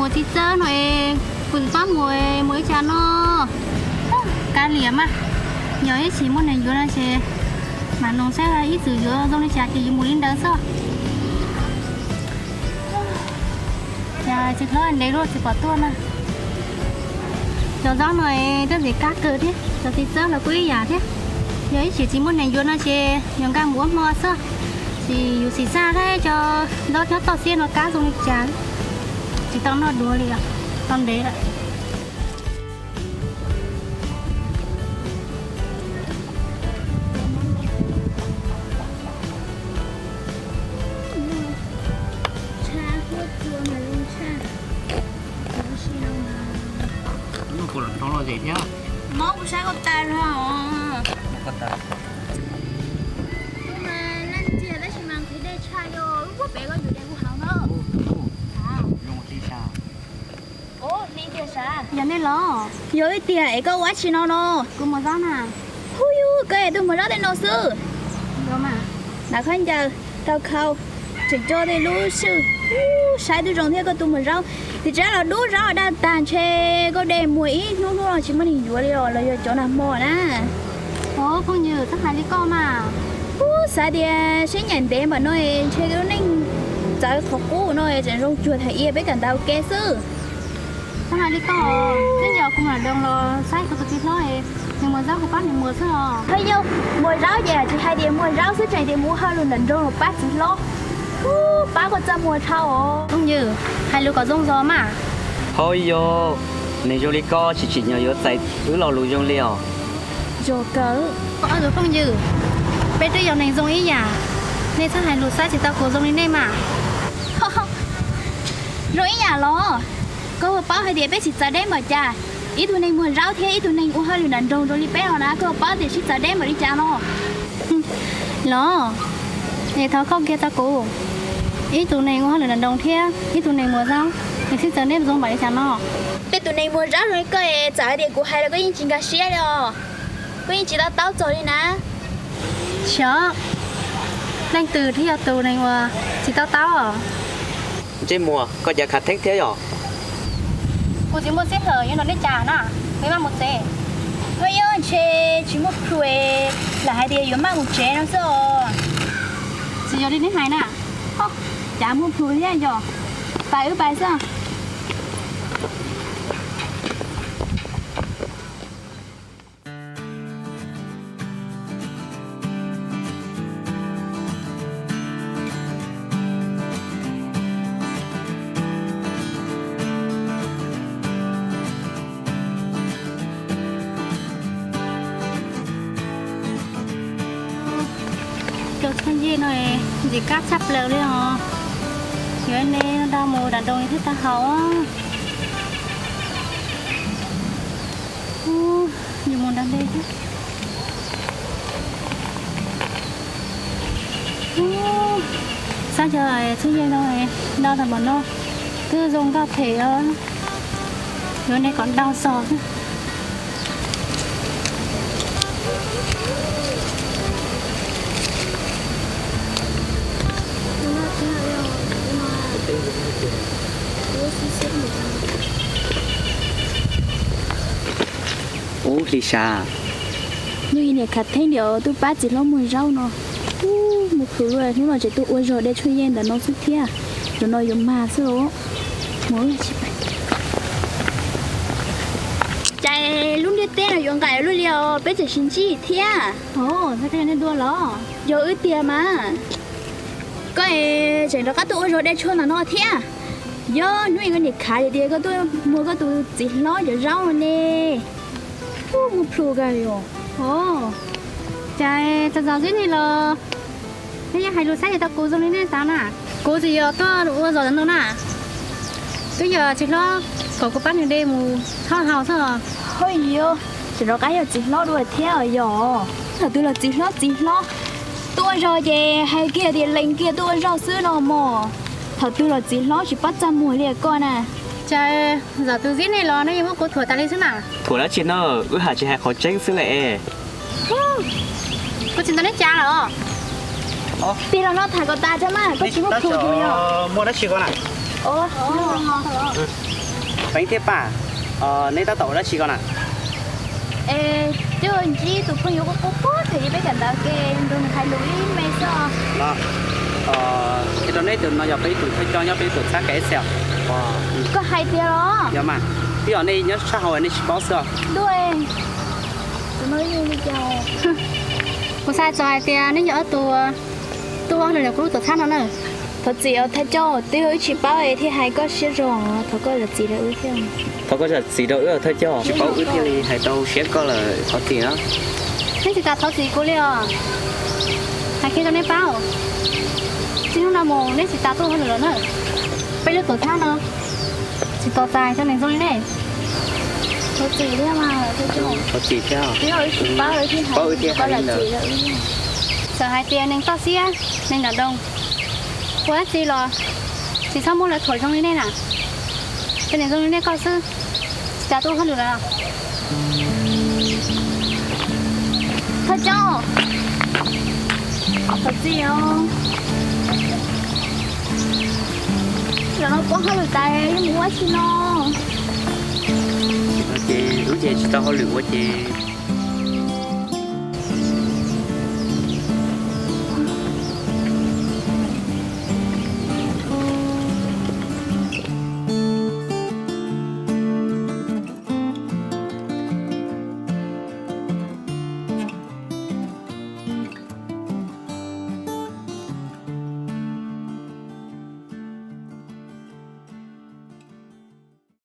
Txiv txawb no es kuv tsis paub mus mus li cas no. Kav liam mas, yog ib txhis muaj neeg yuav no ces mam noog saib ib txwm yuav zoo li cas ces yuav mus li ntawd xwb. Cas txiv hlob ntev luaj tsis pom tuaj na. Cov zaub no twb ntxim kab kawg thiab, cov txiv txawb los kuj ib yam thiab. Yog ib txhis tsis muaj neeg yuav no ces yuav nkag mus ua hmo xwb. Ces yus xim xaj thiab cov zaub nyob toj siab no kab zoo li cas. Tsis tau noj dua li os, tau ntev lawm. Mob kuv sab koj tas os. Tus mas leej txias tab sis mas nqhis dej tshaj li os, lub puag pem koj tus dej kuv haus no. Yog nej los? Yog ib tiag es koj ua dab tsi no no? Kuv muag zaub na. Hu yus, koj es tuaj muag zaub tej no xwb? Nav khaub ncaws, tau khau, tseem coj tej lub swj, saib twb zoo thiab koj tuaj muag zaub. Tim tsab los dub zaub daj tag ntshe koj de muag ib hnub hnub no tsis muaj neeg yuav li os los yog cov nag hmo na. Phooj ywg, txhob hais li koj mas. Ub, xav tias seb nyaim ntev npaum no ntshe lub neej txawv qhov qub no tseem zoo cuag thaum i peb kawm ntawv ua ke xwb. Txhob hais li koj, twb yog kuv mam doos los saib kuv tus txiv hlob, nws muag zaub kuv pab nws muag xwb os. Hwj yus, muag zaub ces tsis hais tias muag zaub xwb, tseem tias mus ua hauj lwm nram nroog los pab txiv hlob. Ub, pab koj txaj muag dhau os. Phooj ywg, hais lus kom zoo zog mas. Hauj yus, neeg zoo li koj tsis tsim nyog yuav txais wb lo lus zoo li os. Zoo kawg. Ob tug phooj ywg, peb twb yog neeg zoo ib yam, nej txhob hais lus saib tsis taus kuv zoo li nej mas. Zoo ib yam los? Koj puas paub hais tias peb tsis txawv deb npaum cas? Ib tug neeg muag zaub thiab ib tug neeg ua hauj lwm nram nroog zoo li peb no na, koj puas paub tias sib txawv deb npaum li cas no? Los, es thov koj qhia txog kuv, ib tug neeg ua hauj lwm nram nroog thiab ib tug neeg muag zaub, es sib txawv deb zoo npaum li cas no? Peb tus neeg muag zaub zoo li koj es txawm hais tias kuv hais los koj yeej tsis nkag siab li os. Koj yeej tsis to taub txog li na. Xyov, leej twg thiaj yog tus neeg uas tsis to taub os? Ntsej muag, koj cas khav theeb thiab yom? Kuv tsis muaj sij hawm yuav nrog nej cab na, kuv maj mus tsev. Ua yog ntshe tsis muaj plhus, lam hais tias yuav maj mus tsev no xwb os. Tsis yog li neb hais na. Cas muaj plhus thiab yog, pais wb pais xwb. Cov tshuaj yej no ntxim kab tshaj plaws li os. Yuav ne nrog mus nram nroog thiaj tau haus. Yus mus nram ntej thiab. Xab cov tshuaj yej no no tag npaum no twb zoo nkauj phem os. Yuav ne kom ntau zog xwb. Ub, Hli Sa, hnub i niam khav theeb diam twb pab txiv hlob muag zaub no. Ub, muaj plhus luaj, hnub no tseem tuaj ua zog de tshuaj yej ntawm no xwb thiab. Zaum no yuav mag xwb los. Cas lub ntiaj teb no yuav nqaim luaj li os, peb tseem sib ntsib thiab. Yog wb tiag mas. Koj es tseem rov qab tuaj ua zog de tshuaj ntawm no thiab. Yog hnub i koj niam khav tias koj tuaj muag koj tus txiv hlob cov zaub no ne. Ub, muaj plhus kawg li os. Cas txog zos zib nej los nej yeej hais lus saib tsis taus kuv zoo li nej xav na. Kuv tsis yog tuaj ua zog ntawm no na, twb yog txiv hlob kom kuv pab nws de mus thauj haus xwb os. Hos yog, tseem rov qab yog txiv hlob dua thiab os yog. Thaum twg los txiv hlob txiv hlob, tuaj ua zog ces hais kiag tias lees kiag tuaj ua zog xwb no mog. Thaum twg los txiv hlob tsis pab txaj muag li koj na. Cas zos tus zib nej los nej yeej muab kuv thuam tas li xwb na. Thuam dab tsi na, wb hais tsis hais qhov tseeb xwb lawm. Kuv tsis ntaus neb cas los. Pig los no tham kom tas tso mas, koj tsis muaj plhus yog. Muaj dab tsi ko na? Peev thiab Paj, neb tab tom ua dab tsi ko na? Es twb ntsib tus phooj ywg quaj quaj pem peb cov ntawd ces nrog nws hais lus ib me xwb. No, qhia rau neb, tus no yog peb tus thawj coj nyob peb tuam txhab K S L. Koj hais tiag los? Yog mas, twb yog nej nyob sab hauv nej tsis paub xwb os. Ntuj, tus no yeej li cas? Kuv xav txog hais tias neb yog ob tug tuaj ua hauj lwm lawm kuv lub tuam txhab no na. Thov txim os thawj coj, twb yog wb tsis paub es thiaj hais koj siab zoo, thov koj zam txim rau wb thiab. Thov koj zam txim rau wb thawj coj, tsis paub wb thiaj li hais rau siab koj lawm, thov txim na. Neb tsis tas thov txim kuv li os. Hais kiag rau neb paub, txij hnub no mus neb tsis tas tuaj ua hauj lwm lawm na. Peb lub tuam txhab no tsis tos txais cov neeg zoo li nej. Thov txim thiab mas, thov txim thiab. Twb yog wb tsis paub, wb thiaj hais, koj zam txim rau wb. Txawm hais tias neeg toj siab, neeg nram nroog, ua dab tsi los tsis txhob muab lawv thuam zoo li nej na. Cov neeg zoo li nej koj xwb, tsis tas tuaj ua hauj lwm lawm. Thawj coj, thov txim os. Zaum no puas hauj lwm tas yeej mus ua dab tsi no? Ces wb ces tsis tau hauj lwm ua ces